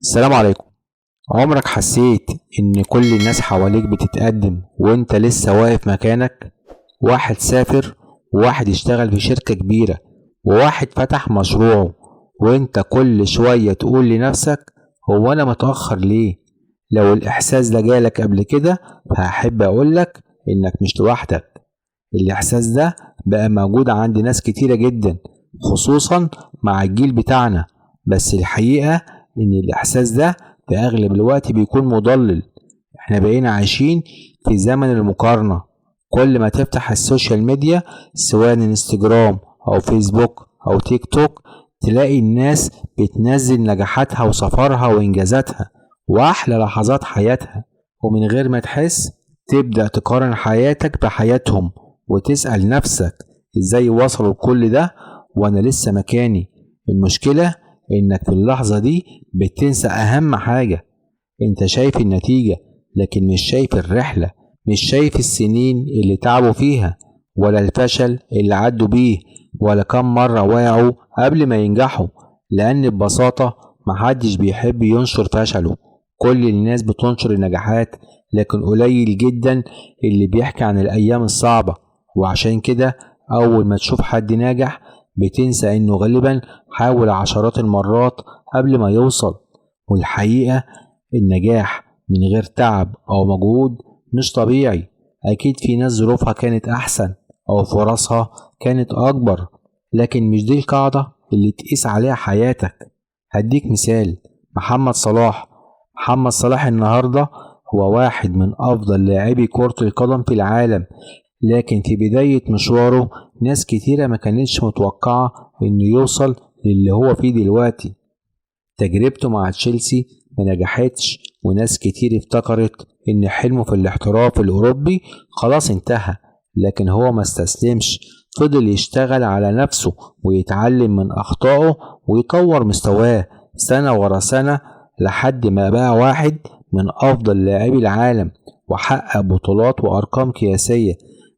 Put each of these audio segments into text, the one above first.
السلام عليكم. عمرك حسيت ان كل الناس حواليك بتتقدم وانت لسه واقف مكانك؟ واحد سافر، وواحد اشتغل في شركة كبيرة، وواحد فتح مشروعه، وانت كل شوية تقول لنفسك هو انا متأخر ليه؟ لو الاحساس ده جالك قبل كده فهحب اقولك انك مش لوحدك. الاحساس ده بقى موجود عند ناس كتيرة جدا، خصوصا مع الجيل بتاعنا. بس الحقيقة ان الاحساس ده في اغلب الوقت بيكون مضلل. احنا بقينا عايشين في زمن المقارنة. كل ما تفتح ال social media سواء انستجرام او فيسبوك او تيك توك تلاقي الناس بتنزل نجاحاتها وسفرها وانجازاتها واحلى لحظات حياتها، ومن غير ما تحس تبدأ تقارن حياتك بحياتهم وتسأل نفسك ازاي وصلوا لكل ده وانا لسه مكاني. المشكلة انك في اللحظة دي بتنسى اهم حاجة. انت شايف النتيجة لكن مش شايف الرحلة، مش شايف السنين اللي تعبوا فيها، ولا الفشل اللي عدوا بيه، ولا كم مرة وقعوا قبل ما ينجحوا. لان ببساطة محدش بيحب ينشر فشله. كل الناس بتنشر النجاحات لكن قليل جدا اللي بيحكي عن الايام الصعبة. وعشان كده اول ما تشوف حد ناجح بتنسى انه غالبا حاول عشرات المرات قبل ما يوصل. والحقيقة النجاح من غير تعب او مجهود مش طبيعي. اكيد في ناس ظروفها كانت احسن او فرصها كانت اكبر، لكن مش دي القاعدة اللي تقيس عليها حياتك. هديك مثال، محمد صلاح. محمد صلاح النهاردة هو واحد من افضل لاعبي كرة القدم في العالم، لكن في بداية مشواره ناس كتيرة ما كانتش متوقعة انه يوصل للي هو فيه دلوقتي. تجربته مع تشيلسي ما نجحتش، وناس كتير افتكرت ان حلمه في الاحتراف الاوروبي خلاص انتهى، لكن هو ما استسلمش، فضل يشتغل على نفسه ويتعلم من اخطائه ويطور مستواه سنة ورا سنة لحد ما بقى واحد من افضل لاعبي العالم وحقق بطولات وارقام قياسية.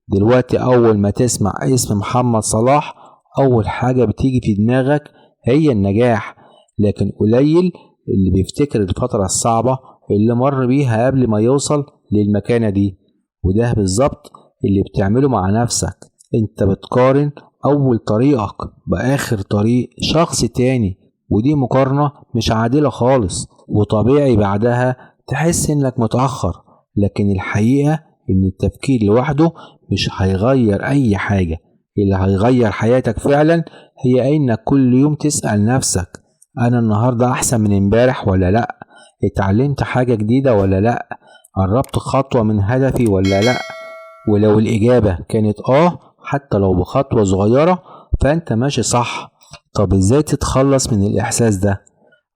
دلوقتي اول ما تسمع اسم محمد صلاح اول حاجة بتيجي في دماغك هي النجاح، لكن قليل اللي بيفتكر الفترة الصعبة اللي مر بيها قبل ما يوصل للمكانة دي. وده بالظبط اللي بتعمله مع نفسك. انت بتقارن اول طريقك باخر طريق شخص تاني، ودي مقارنة مش عادلة خالص، وطبيعي بعدها تحس انك متأخر. لكن الحقيقة ان التفكير لوحده مش هيغير اي حاجة. اللي هيغير حياتك فعلا هي انك كل يوم تسأل نفسك انا النهاردة احسن من امبارح ولا لا؟ اتعلمت حاجة جديدة ولا لا؟ قربت خطوة من هدفي ولا لا؟ ولو الإجابة كانت حتى لو بخطوة صغيرة، فأنت ماشي صح. طب ازاي تتخلص من الإحساس ده؟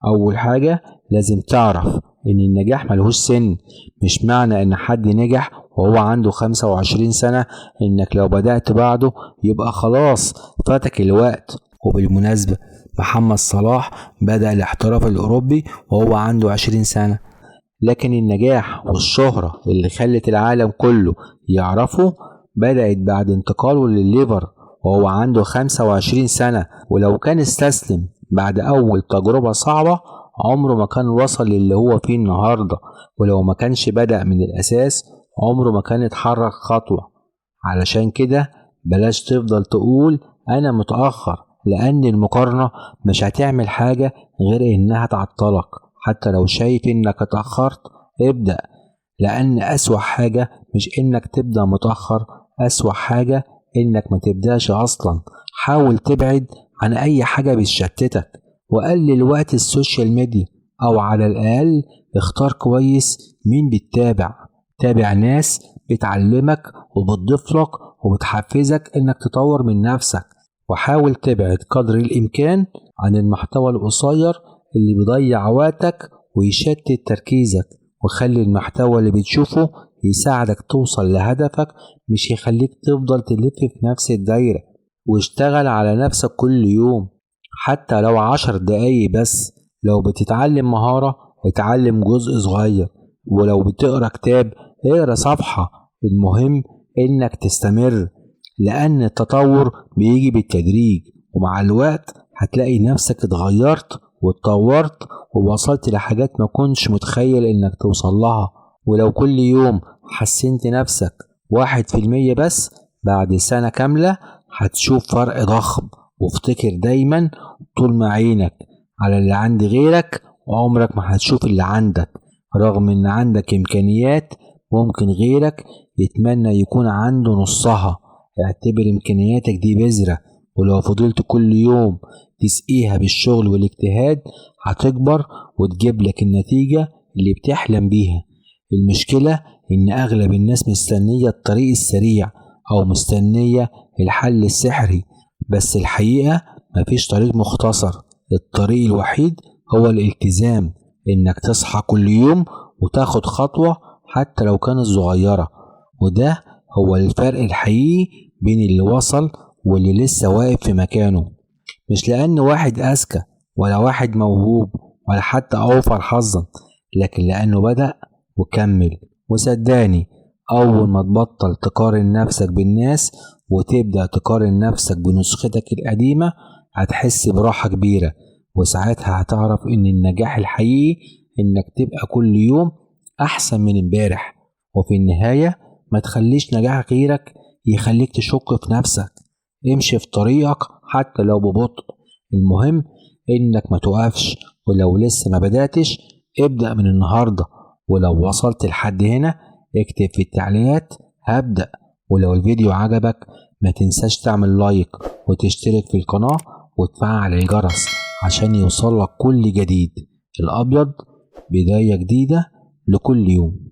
أول حاجة لازم تعرف إن النجاح ملهوش سن. مش معنى إن حد نجح وهو عنده 25 سنة إنك لو بدأت بعده يبقى خلاص فاتك الوقت. وبالمناسبة محمد صلاح بدأ الاحتراف الأوروبي وهو عنده 20 سنة، لكن النجاح والشهرة اللي خلت العالم كله يعرفه بدأت بعد انتقاله للليفر وهو عنده 25 سنة. ولو كان استسلم بعد أول تجربة صعبة عمره ما كان وصل للي هو فيه النهاردة، ولو ما كانش بدأ من الأساس عمره ما كان اتحرك خطوة. علشان كده بلاش تفضل تقول أنا متأخر، لأن المقارنة مش هتعمل حاجة غير إنها تعطلك. حتى لو شايف إنك اتأخرت ابدأ، لأن أسوأ حاجة مش إنك تبدأ متأخر، أسوأ حاجة إنك ما تبدأش أصلا. حاول تبعد عن أي حاجة بتشتتك، وقلل وقت ال social media، أو على الأقل اختار كويس مين بتتابع. تابع ناس بتعلمك وبتضيف لك وبتحفزك إنك تطور من نفسك، وحاول تبعد قدر الإمكان عن المحتوى القصير اللي بيضيع وقتك ويشتت تركيزك، وخلي المحتوى اللي بتشوفه يساعدك توصل لهدفك، مش يخليك تفضل تلف في نفس الدايرة. واشتغل على نفسك كل يوم حتى لو 10 دقايق بس. لو بتتعلم مهارة اتعلم جزء صغير، ولو بتقرأ كتاب اقرأ صفحة. المهم انك تستمر، لان التطور بيجي بالتدريج، ومع الوقت هتلاقي نفسك اتغيرت واتطورت ووصلت لحاجات ما كنتش متخيل انك توصل لها. ولو كل يوم حسنت نفسك 1% بس، بعد سنة كاملة هتشوف فرق ضخم. وافتكر دايما، طول ما عينك على اللي عند غيرك عمرك ما هتشوف اللي عندك، رغم ان عندك امكانيات ممكن غيرك يتمنى يكون عنده نصها. اعتبر امكانياتك دي بذرة، ولو فضلت كل يوم تسقيها بالشغل والاجتهاد هتكبر وتجيب لك النتيجة اللي بتحلم بيها. المشكلة ان اغلب الناس مستنية الطريق السريع او مستنية الحل السحري، بس الحقيقة مفيش طريق مختصر. الطريق الوحيد هو الالتزام، انك تصحى كل يوم وتاخد خطوة حتى لو كانت صغيرة. وده هو الفرق الحقيقي بين اللي وصل واللي لسه واقف في مكانه. مش لأن واحد أذكى ولا واحد موهوب ولا حتى أوفر حظا، لكن لأنه بدأ وكمل. وصدقني، أول ما تبطل تقارن نفسك بالناس وتبدأ تقارن نفسك بنسختك القديمة هتحس براحة كبيرة، وساعتها هتعرف إن النجاح الحقيقي إنك تبقى كل يوم أحسن من امبارح. وفي النهاية ما تخليش نجاح غيرك يخليك تشك في نفسك. امشي في طريقك حتى لو ببطء، المهم إنك ما تقفش. ولو لسه ما بدأتش ابدأ من النهاردة. ولو وصلت لحد هنا اكتب في التعليقات هبدأ. ولو الفيديو عجبك ما تنساش تعمل لايك وتشترك في القناة وتفعل الجرس عشان يوصلك كل جديد. الأبيض بداية جديدة لكل يوم.